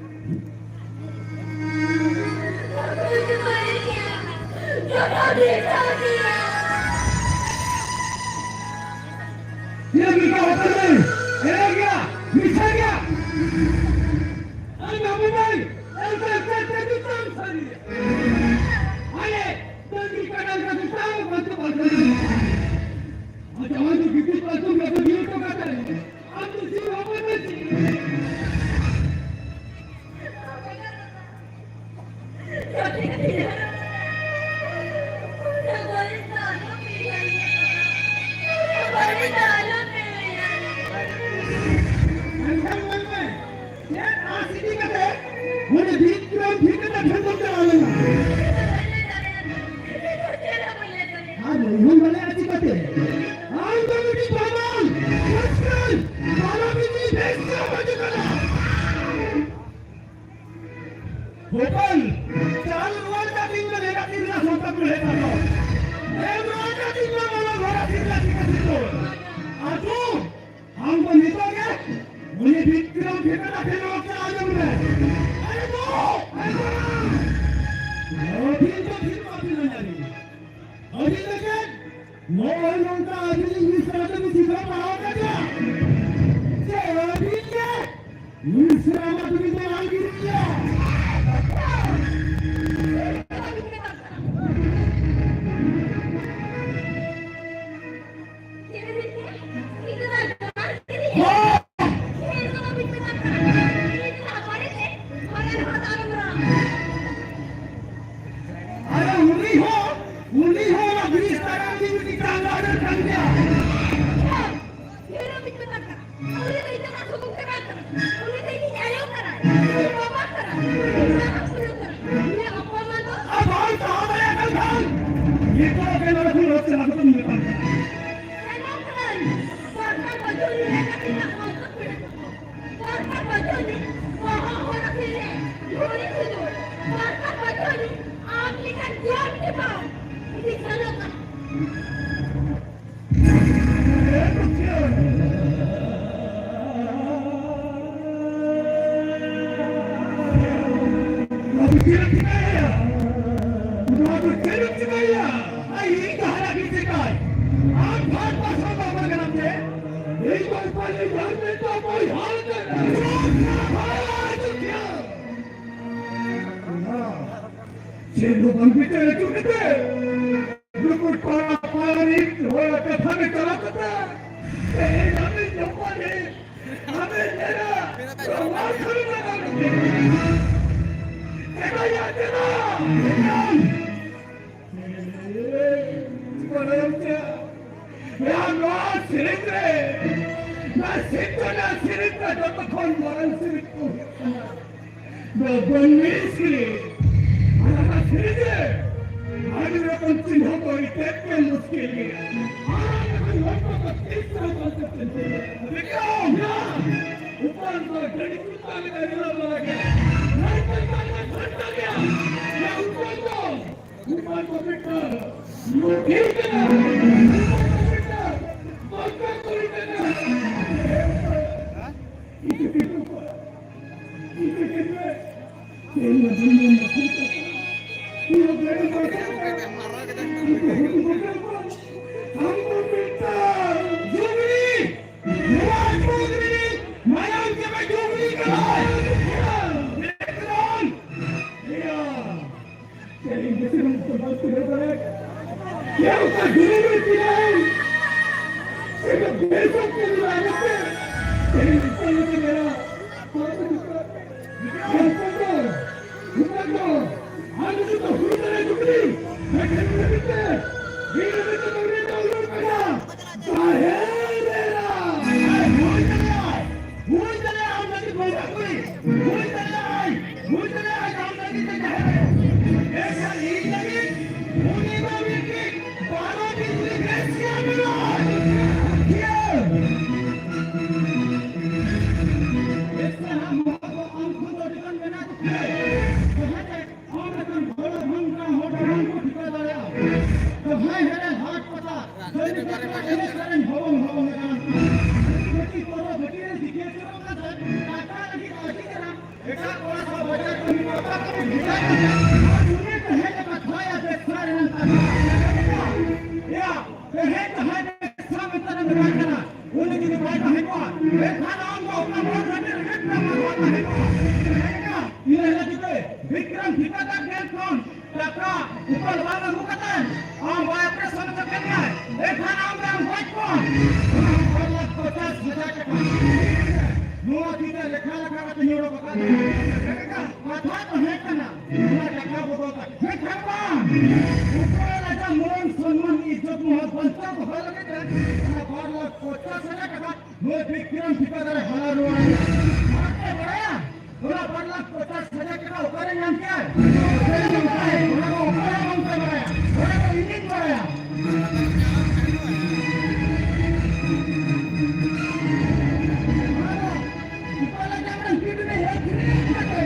ᱤᱭᱟᱹ ᱢᱤᱫᱴᱟᱝ ᱦᱚᱯᱚᱱ ᱢᱟᱹᱭ, ᱮᱲᱮ ᱜᱮᱭᱟ, ᱢᱤᱪᱷᱟᱹ ᱜᱮᱭᱟ᱾ ᱟᱨ ᱵᱟᱵᱩ ᱟᱞᱮ ᱰᱟᱹᱝᱨᱤ ᱠᱟᱰᱟ ᱞᱮᱠᱟ ᱥᱮᱛᱟ ᱵᱟᱝ ᱪᱟᱵᱟ ᱫᱟᱲᱮᱭᱟᱜᱼᱟ᱾ ᱟᱪᱪᱷᱟ, ᱚᱱᱟ ᱫᱚ ᱜᱤᱛᱤᱡ ᱯᱟᱨᱠᱚᱢ ᱨᱮ ᱡᱤᱣᱤ ᱠᱚ ᱠᱟᱴᱟᱣ ᱮᱱᱟ᱾ ᱟᱢ ᱫᱚ ᱡᱤᱣᱤ ᱦᱚᱸ ᱵᱟᱢ ᱵᱟᱹᱪᱤ᱾ ᱢᱮᱱᱠᱷᱟᱱ ᱢᱮᱱ ᱢᱮ, ᱪᱮᱫ ᱟᱸᱥ ᱤᱫᱤ ᱠᱟᱛᱮ ᱩᱱᱤ ᱵᱤᱠᱨᱚᱢ ᱴᱷᱤᱠᱟᱹᱫᱟᱨ ᱴᱷᱮᱱ ᱫᱚᱢ ᱪᱟᱞᱟᱣ ᱞᱮᱱᱟ? ᱟᱨ ᱱᱩᱭ ᱦᱚᱸ ᱵᱟᱞᱮ ᱟᱹᱪᱩ ᱠᱟᱛᱮ ᱟᱢ ᱫᱚ ᱢᱤᱫᱴᱤᱡ ᱵᱟᱢᱟᱱ, ᱨᱟᱥᱠᱟᱞ, ᱵᱟᱞᱟ ᱵᱤᱡᱽᱞᱤ ᱵᱷᱮᱥᱟ ᱵᱟᱹᱪᱩ ᱠᱟᱱᱟ᱾ ᱦᱚᱯᱚᱱ, ᱪᱟᱞ ᱨᱩᱣᱟᱹᱲ ᱠᱟᱹᱛᱤᱧ ᱢᱮ ᱞᱮᱸᱜᱟ ᱛᱤ ᱨᱮᱱᱟᱜ ᱥᱚᱢᱯᱚᱫ ᱠᱚ ᱦᱮᱡ ᱟᱠᱟᱱ᱾ ᱮᱢ ᱨᱩᱣᱟᱹᱲ ᱠᱟᱹᱛᱤᱧ ᱢᱮ ᱢᱟᱱᱟ ᱜᱷᱚᱲᱟ ᱛᱤᱨᱞᱟ ᱪᱤᱠᱟ ᱥᱤᱛᱩ᱾ ᱟᱨ ᱛᱩ, ᱟᱢ ᱫᱚ ᱱᱤᱛᱚᱜ ᱜᱮ ᱩᱱᱤ ᱵᱤᱠᱨᱚᱢ ᱴᱷᱤᱠᱟᱹᱫᱟᱨ ᱴᱷᱮᱱ ᱚᱲᱟᱜ ᱪᱟᱞᱟᱣ ᱟᱸᱡᱚᱢ ᱢᱮ᱾ ᱟᱨᱮ ᱫᱩ, ᱟᱨᱮ ᱫᱩ᱾ ᱟᱹᱵᱤᱱ ᱫᱚ ᱴᱷᱤᱠ ᱵᱟᱹᱵᱤᱱ ᱟᱸᱡᱚᱢ᱾ ᱟᱹᱵᱤᱱ ᱫᱚ ᱪᱮᱫ? ᱱᱚᱜᱼᱚᱭ ᱱᱚᱝᱠᱟ ᱟᱹᱵᱤᱱ ᱤᱝᱞᱤᱥ ᱥᱟᱶᱛᱮ ᱵᱤᱱ ᱥᱤᱠᱷᱟᱹᱣ ᱯᱟᱲᱦᱟᱣ ᱠᱟᱫᱮᱭᱟ? ᱪᱮ ᱟᱹᱵᱤᱱ ᱜᱮ ᱤᱝᱞᱤᱥ ᱥᱮᱨᱢᱟ ᱫᱚᱵᱤᱱ ᱵᱮᱱᱟᱣ ᱜᱤᱰᱤᱭᱟ? ᱦᱚᱸ! ᱟᱨ ᱩᱱᱤ ᱦᱚᱸ, ᱩᱱᱤ ᱦᱚᱸ ᱚᱱᱟ ᱵᱨᱤᱡᱽ ᱛᱟᱭᱚᱢ ᱨᱤᱱᱤᱡ ᱢᱤᱫᱴᱤᱡ ᱪᱟᱸᱫᱟ ᱟᱫᱮᱨ ᱠᱟᱱ ᱜᱮᱭᱟ᱾ ᱟᱨ ᱵᱟᱢ ᱥᱟᱦᱟᱣ ᱫᱟᱲᱮᱭᱟᱜ ᱠᱟᱱ ᱠᱷᱟᱱ, ᱱᱤᱛᱚᱜ ᱜᱮ ᱱᱚᱰᱮ ᱠᱷᱚᱱ ᱨᱟᱹᱛ ᱪᱟᱞᱟᱜ ᱠᱟᱛᱮ ᱢᱮᱛᱟᱢ ᱠᱟᱱᱟ᱾ ᱥᱮᱱᱚᱜ ᱠᱟᱹᱱᱟᱹᱧ᱾ ᱥᱚᱨᱠᱟᱨ ᱵᱟᱹᱪᱩᱜ ᱨᱮ ᱠᱟᱹᱴᱤᱡ ᱱᱟᱜ ᱵᱚᱱᱫᱚ ᱯᱮ᱾ ᱥᱚᱨᱠᱟᱨ ᱵᱟᱹᱪᱩᱜ ᱨᱮ ᱵᱚᱦᱚᱜ ᱦᱚᱲ ᱟᱹᱠᱷᱨᱤᱧ ᱨᱮ ᱫᱷᱩᱲᱤ ᱠᱷᱩᱫᱩ᱾ ᱥᱚᱨᱠᱟᱨ ᱵᱟᱹᱪᱩᱜ ᱨᱮ ᱟᱢ ᱞᱮᱠᱟᱱ ᱡᱟᱹᱛ ᱜᱮ ᱵᱟᱝ᱾ ᱤᱫᱤ ᱥᱮᱱᱚᱜ ᱠᱟᱱᱟ᱾ ᱱᱚᱣᱟ ᱫᱚ ᱪᱮᱫ ᱮᱢ ᱪᱤᱠᱟᱹᱭᱟ? ᱱᱚᱣᱟ ᱫᱚ ᱪᱮᱫ ᱮᱢ ᱪᱤᱠᱟᱹᱭᱟ? ᱟᱭ, ᱤᱧ ᱫᱚ ᱦᱟᱨᱟ ᱜᱤᱧ ᱪᱤᱠᱟᱹᱭ᱾ ᱟᱢ ᱵᱷᱟᱨ ᱯᱟᱥᱟ ᱵᱟᱵᱟ ᱠᱟᱱᱟᱢ ᱪᱮ? ᱤᱧ ᱫᱚ ᱩᱯᱟᱹᱭ ᱤᱧ ᱦᱟᱨ ᱢᱮᱱ ᱫᱚ ᱵᱟᱹᱧ ᱦᱟᱨ ᱠᱟᱱᱟ᱾ ᱪᱩᱯ ᱠᱚᱨ ᱵᱷᱟᱭ, ᱪᱩᱯ ᱠᱚᱨ᱾ ᱪᱮᱫ ᱦᱚᱸ ᱵᱟᱝ ᱵᱤᱪᱟᱹᱨ ᱟᱹᱪᱩᱨ ᱠᱟᱛᱮ, ᱱᱩᱠᱩ ᱯᱟᱲᱟ ᱯᱟᱲᱟ ᱨᱤᱱ ᱦᱚᱲ ᱠᱟᱛᱷᱟ ᱨᱮ ᱪᱟᱞᱟᱣ ᱠᱟᱛᱮ, ᱛᱮᱦᱮᱧ ᱟᱵᱤᱱ ᱡᱚᱠᱷᱚᱱ ᱜᱮ ᱟᱵᱤᱱ ᱧᱮᱞᱟ, ᱱᱚᱣᱟ ᱥᱟᱹᱨᱤ ᱞᱟᱜᱟᱣ ᱠᱟᱛᱮ᱾ ᱪᱮᱫᱟᱜ ᱭᱟ, ᱪᱮᱫᱟᱜ? ᱵᱟᱲᱟᱭᱟᱢ ᱪᱮᱫ? ᱭᱟ, ᱱᱚᱣᱟ ᱥᱮᱨᱮᱧ ᱨᱮ, ᱱᱚᱣᱟ ᱥᱤᱨᱡᱚᱱ ᱨᱮᱱᱟᱜ ᱥᱮᱨᱮᱧ ᱨᱮ ᱡᱚᱛᱚ ᱠᱷᱚᱱ ᱢᱟᱨᱟᱝ ᱥᱮᱨᱮᱧ ᱠᱚ ᱦᱩᱭᱩᱜ ᱠᱟᱱᱟ ᱱᱚᱣᱟ ᱵᱚᱱᱱᱤᱥ ᱜᱮ᱾ ᱟᱨ ᱚᱱᱟ ᱥᱮᱨᱮᱧ ᱨᱮ ᱟᱹᱰᱤ ᱨᱚᱠᱚᱢ ᱪᱤᱱᱦᱟᱹ ᱠᱚ ᱟᱹᱰᱤ ᱛᱮᱫ ᱜᱮ ᱢᱩᱥᱠᱤᱞ ᱜᱮᱭᱟ᱾ ᱟᱨ ᱚᱱᱟ ᱦᱚᱲ ᱠᱚ ᱛᱤᱥ ᱨᱮᱦᱚᱸ ᱵᱟᱝ ᱠᱚ ᱪᱤᱱᱦᱟᱹᱣᱟ᱾ ᱵᱤᱠᱨᱚᱢ! ᱭᱟ! ᱩᱯᱟᱞ ᱫᱚ ᱜᱟᱹᱰᱤ ᱪᱮᱛᱟᱱ ᱨᱮ ᱨᱤᱞᱟᱹ ᱢᱟᱞᱟ ᱜᱮᱭᱟ᱾ ᱜᱟᱹᱰᱤ ᱪᱮᱛᱟᱱ ᱨᱮ ᱜᱷᱚᱱᱴᱟ ᱜᱮᱭᱟ᱾ ᱭᱟ, ᱩᱯᱟᱞ ᱫᱚ ᱩᱯᱟᱞ ᱫᱚ ᱢᱤᱫᱴᱟᱝ ᱞᱩᱴᱷᱤ ᱠᱟᱱᱟ᱾ ᱩᱯᱟᱞ ᱫᱚ ᱢᱤᱫᱴᱟᱝ ᱵᱚᱞᱠᱟ ᱠᱩᱲᱤ ᱠᱟᱱᱟ᱾ ᱤᱧ ᱫᱚ ᱠᱤᱱᱛᱩ ᱛᱮᱦᱮᱧ ᱫᱚ ᱫᱩᱱᱤᱭᱟᱹ ᱢᱟᱹᱥᱤ ᱠᱟᱱᱟ᱾ ᱤᱧ ᱫᱚ ᱵᱮᱨᱮᱞ ᱢᱟᱹᱥᱤ ᱠᱟᱱᱟ᱾ ᱤᱧ ᱫᱚ ᱦᱩᱰᱤᱧ ᱦᱩᱰᱤᱧ ᱠᱚ᱾ ᱟᱢ ᱫᱚ ᱢᱤᱫᱴᱟᱝ ᱡᱩᱜᱽᱲᱤ᱾ ᱱᱚᱣᱟ ᱡᱩᱜᱽᱲᱤ᱾ ᱢᱟᱭᱟᱢ ᱪᱟᱵᱟ ᱡᱩᱜᱽᱲᱤ ᱠᱟᱱᱟᱭ᱾ ᱵᱤᱠᱨᱚᱢ! ᱤᱭᱟ! ᱛᱮᱦᱮᱧ ᱵᱮᱥᱤ ᱦᱚᱲ ᱠᱚ ᱵᱟᱝ ᱛᱤᱸᱜᱩ ᱫᱟᱲᱮᱭᱟᱜ ᱠᱟᱱᱟ᱾ ᱠᱮᱣ ᱠᱟ ᱫᱷᱤᱨᱮ ᱫᱷᱤᱨᱮ ᱛᱤᱸᱜᱩᱭ᱾ ᱛᱮᱦᱮᱧ ᱵᱮᱥ ᱦᱚᱲ ᱠᱚ ᱛᱤᱸᱜᱩ ᱫᱟᱲᱮᱭᱟᱜ ᱠᱟᱱᱟ᱾ ᱛᱮᱦᱮᱧ ᱵᱮᱥ ᱦᱚᱲ ᱠᱚ ᱛᱤᱸᱜᱩ ᱫᱟᱲᱮᱭᱟᱜ ᱠᱟᱱᱟ᱾ ᱦᱚᱯᱚᱱ ᱠᱚ, ᱦᱚᱯᱚᱱ ᱠᱚ, ᱟᱢ ᱡᱩᱫᱤ ᱦᱩᱭ ᱫᱟᱲᱮᱭᱟᱜ ᱡᱩᱫᱤ, ᱢᱤᱫᱴᱮᱱ ᱢᱤᱫᱴᱮᱱ ᱵᱤᱨ ᱨᱮ ᱡᱩᱫᱤ ᱩᱱᱤ ᱫᱚ ᱩᱭᱦᱟᱹᱨ ᱠᱟᱱᱟ, ᱛᱟᱦᱮᱸ ᱞᱮᱱᱟ᱾ ᱦᱩᱭ ᱫᱟᱲᱮᱭᱟᱜᱼᱟ, ᱦᱩᱭ ᱫᱟᱲᱮᱭᱟᱜᱼᱟ, ᱟᱢ ᱞᱟᱹᱜᱤᱫ ᱵᱚᱸᱜᱟ ᱠᱩᱲᱤ, ᱦᱩᱭ ᱫᱟᱲᱮᱭᱟᱜᱼᱟᱭ, ᱦᱩᱭ ᱫᱟᱲᱮᱭᱟᱜᱼᱟᱭ, ᱟᱢ ᱞᱟᱹᱜᱤᱫ ᱛᱮ ᱡᱟᱦᱮᱨ ᱟᱭᱳ᱾ ᱢᱮᱱᱠᱷᱟᱱ ᱤᱧ ᱞᱟᱹᱜᱤᱫ ᱩᱱᱤ ᱫᱚ ᱢᱤᱫᱴᱤᱡ ᱵᱟᱨᱚ ᱰᱤᱜᱽᱨᱤ ᱜᱨᱮᱥᱤᱭᱟ ᱢᱮᱱᱟᱜᱼᱟ᱾ ᱴᱷᱤᱠ ᱜᱮᱭᱟ? ᱮᱥᱠᱟᱨ ᱦᱟᱢ ᱵᱚᱦᱩᱛ ᱠᱚ ᱟᱢ ᱠᱷᱩᱫ ᱚᱰᱤᱜᱟᱱ ᱢᱮᱱᱟᱜ ᱛᱟᱯᱮᱭᱟ᱾ ᱡᱟᱦᱟᱸ ᱛᱮ ᱟᱢ ᱞᱮᱠᱟᱱ ᱵᱷᱳᱞᱮ ᱵᱷᱟᱝ ᱠᱟᱱ ᱦᱚᱲ ᱵᱟᱝ ᱠᱚ ᱴᱷᱤᱠᱟᱹ ᱫᱟᱲᱮᱭᱟᱜᱼᱟ᱾ ᱡᱟᱦᱟᱸᱭ ᱦᱮᱨᱮ ᱦᱟᱴ ᱯᱟᱛᱟ, ᱡᱟᱹᱱᱤ ᱵᱮᱠᱟᱨ ᱮᱱᱮᱡ ᱥᱮᱨᱮᱧ ᱦᱚᱵᱚᱝ ᱦᱚᱵᱚᱝ ᱟᱠᱟᱱᱟ᱾ ᱜᱟᱹᱛᱤ ᱯᱚᱨᱚ ᱜᱟᱹᱛᱤ ᱨᱮ ᱡᱤᱛᱤᱭᱟᱹ ᱪᱚᱨᱚᱠ ᱠᱟᱛᱮ ᱴᱟᱠᱟ ᱞᱟᱹᱜᱤᱫ ᱟᱹᱰᱤ ᱪᱮᱦᱨᱟ ᱮᱴᱟᱜ ᱠᱚᱲᱟ ᱥᱟᱶ ᱵᱟᱡᱟᱨ ᱠᱟᱹᱢᱤ ᱠᱚ ᱚᱠᱟ ᱠᱚ ᱵᱷᱮᱡᱟ ᱠᱟᱛᱮ ᱟᱨ ᱩᱱᱤ ᱛᱮᱦᱮᱧ ᱮ ᱠᱟᱛᱷᱟᱭᱟ ᱵᱮᱵᱽᱥᱟ ᱨᱮᱱᱟᱜ ᱠᱟᱛᱷᱟ᱾ ᱭᱟ, ᱛᱮᱦᱮᱧ ᱡᱟᱦᱟᱸᱭ ᱵᱮᱵᱽᱥᱟ ᱢᱮᱱᱛᱮ ᱢᱮᱛᱟᱭ ᱠᱟᱱᱟ, ᱩᱱᱤ ᱡᱩᱫᱤ ᱵᱟᱭ ᱛᱟᱦᱮᱸ ᱠᱚᱜᱼᱟ, ᱮᱱᱠᱷᱟᱱ ᱟᱢ ᱫᱚ ᱚᱠᱟ ᱵᱚᱱ ᱨᱮ ᱢᱮᱫ ᱨᱮ ᱢᱮᱫ ᱨᱮ ᱛᱟᱦᱮᱸ ᱠᱚᱜᱼᱟ᱾ ᱤᱱᱟᱹ ᱦᱤᱞᱳᱜ ᱡᱩᱫᱤ ᱵᱤᱠᱨᱚᱢ ᱴᱷᱤᱠᱟᱹᱫᱟᱨ ᱴᱷᱮᱱ ᱠᱷᱚᱱ ᱴᱟᱠᱟ ᱩᱯᱟᱹᱨ ᱵᱟᱝ ᱟᱹᱜᱩ ᱠᱟᱛᱮ ᱟᱢ ᱵᱟᱭ ᱚᱯᱟᱨᱮᱥᱚᱱ ᱦᱚᱪᱚ ᱠᱮᱫ ᱢᱮᱭᱟᱭ, ᱮᱱᱠᱷᱟᱱ ᱟᱢ ᱫᱚᱢ ᱜᱚᱡ ᱠᱚᱣᱟ᱾ ᱵᱟᱨ ᱞᱟᱠᱷ ᱯᱚᱧᱪᱟᱥ ᱦᱟᱡᱟᱨ ᱴᱟᱠᱟ᱾ ᱱᱚᱣᱟ ᱛᱤ ᱛᱮ ᱞᱮᱠᱷᱟ ᱞᱮᱠᱷᱟ ᱠᱟᱛᱮ ᱧᱩᱨ ᱟᱠᱟᱫ ᱢᱮᱭᱟ᱾ ᱠᱟᱛᱷᱟ ᱛᱟᱦᱮᱸ ᱠᱟᱱᱟ, ᱚᱱᱟ ᱴᱟᱠᱟ ᱵᱚᱫᱚᱞ ᱛᱮ᱾ ᱢᱮᱱᱠᱷᱟᱱ ᱵᱟᱝ, ᱩᱯᱟᱹᱨ ᱨᱟᱡᱟ ᱢᱟᱹᱱ ᱥᱚᱱᱢᱟᱱ ᱤᱡᱽᱡᱚᱛ ᱢᱚᱦᱚᱛ ᱵᱟᱧᱪᱟᱣ ᱫᱚᱦᱚ ᱞᱟᱹᱜᱤᱫ ᱛᱮ ᱚᱱᱟ ᱵᱟᱨ ᱞᱟᱠᱷ ᱯᱚᱧᱪᱟᱥ ᱦᱟᱡᱟᱨ ᱴᱟᱠᱟ ᱱᱩᱭ ᱵᱤᱠᱨᱚᱢ ᱴᱷᱤᱠᱟᱹᱫᱟᱨᱮ ᱦᱟᱞᱟ ᱨᱩᱣᱟᱹᱲ᱾ ᱵᱟᱯᱮ ᱵᱟᱲᱟᱭᱟ? ᱚᱱᱟ ᱵᱟᱨ ᱞᱟᱠᱷ ᱯᱚᱧᱪᱟᱥ ᱦᱟᱡᱟᱨ ᱴᱟᱠᱟ ᱚᱠᱟᱨᱮ ᱧᱟᱢ ᱠᱮᱜᱼᱟᱭ? ᱚᱠᱟᱨᱮ ᱧᱟᱢ ᱠᱮᱜᱼᱟᱭ? ᱚᱱᱟ ᱫᱚ ᱚᱠᱚᱭ ᱦᱚᱸ ᱵᱟᱝᱯᱮ ᱵᱟᱲᱟᱭᱟ᱾ ᱚᱱᱟ ᱫᱚ ᱤᱧᱤᱧ ᱵᱟᱲᱟᱭᱟ᱾ ᱚᱱᱟ ᱫᱚ ᱚᱠᱟ ᱞᱮᱠᱟᱛᱮ ᱠᱤᱰᱱᱤ ᱟᱹᱠᱷᱨᱤᱧ ᱠᱟᱛᱮ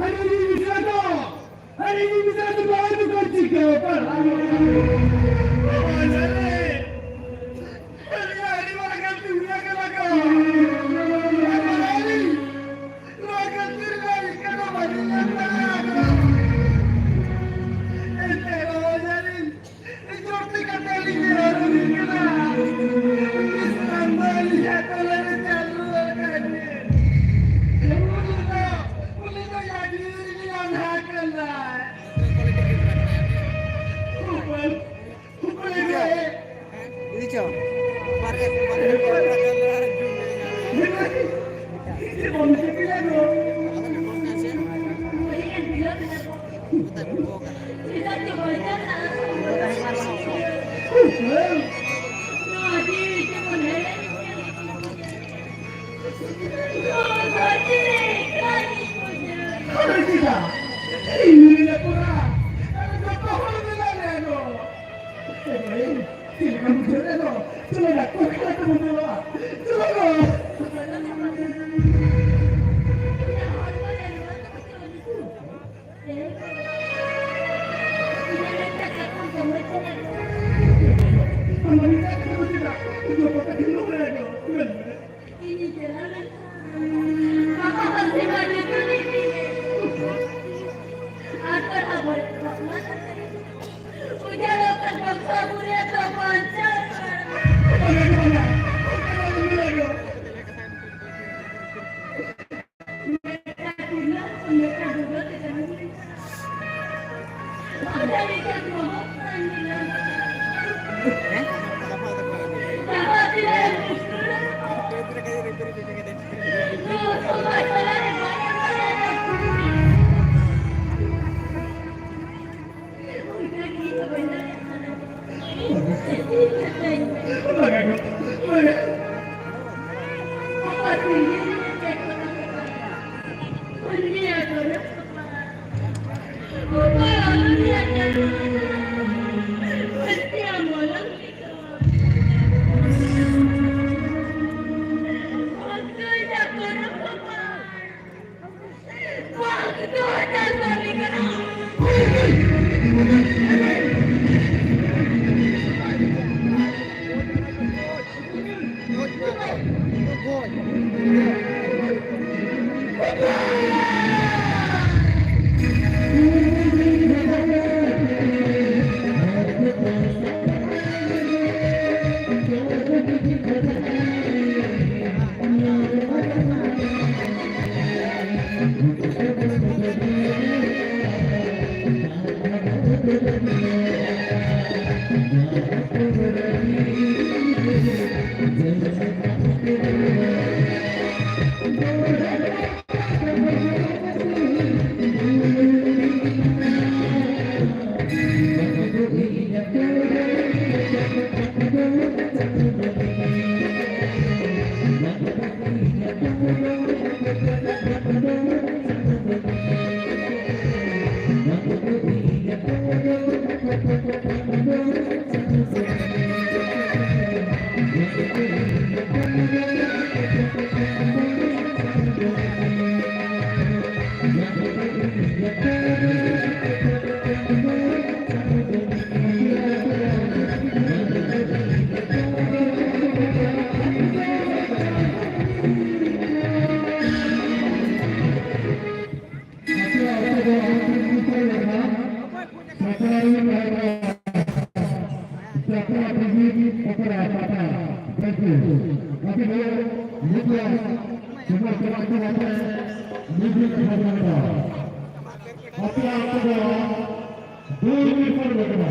अरे, ये मिला तो, अरे, ये मिला तो बहुत ऊपर चीख के ऊपर। अरे, अरे, अरे, वाला गलती हुआ, क्या लगा? अरे, अरे, वाला गलती हुआ, इसका तो बदल लगता है। ए, तेरा हो जानी। ᱤᱫᱤ ᱪᱚ᱾ ᱵᱟᱨᱦᱮ, ᱵᱟᱨᱦᱮ᱾ ᱪᱚᱞᱚ ᱰᱟᱠᱛᱚᱨ ᱠᱷᱟᱱᱟ ᱛᱮᱵᱚᱱ ᱪᱟᱞᱟᱜᱼᱟ᱾ ᱪᱚᱞᱚ ᱜᱚ᱾ ᱟᱯᱮᱭᱟᱜ ᱟᱛᱳ ᱫᱚ ᱫᱩᱭ ᱢᱤᱫ ᱯᱚᱨ ᱞᱮᱠᱟ᱾ ᱟᱯᱮᱭᱟᱜ ᱟᱛᱳ ᱫᱚ ᱫᱩᱭ ᱢᱤᱫ ᱯᱚᱨ ᱞᱮᱠᱟ᱾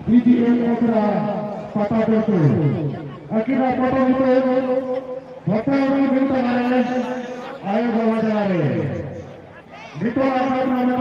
ᱵᱤ ᱡᱤ ᱮᱢ ᱚᱠᱨᱟ ᱯᱟᱛᱟ ᱴᱟᱺᱰᱤ᱾ ᱟᱹᱠᱤᱱᱟᱜ ᱯᱚᱛᱚᱵ ᱧᱩᱛᱩᱢ ᱵᱷᱚᱠᱛᱟᱣᱟᱱ ᱜᱩᱨᱩ ᱛᱟᱞᱟᱨᱮ ᱟᱭᱳ ᱵᱟᱵᱟ ᱛᱟᱞᱟᱨᱮ᱾ ᱱᱤᱛᱚᱜ ᱟᱠᱷᱲᱟ ᱨᱮᱱᱟᱜ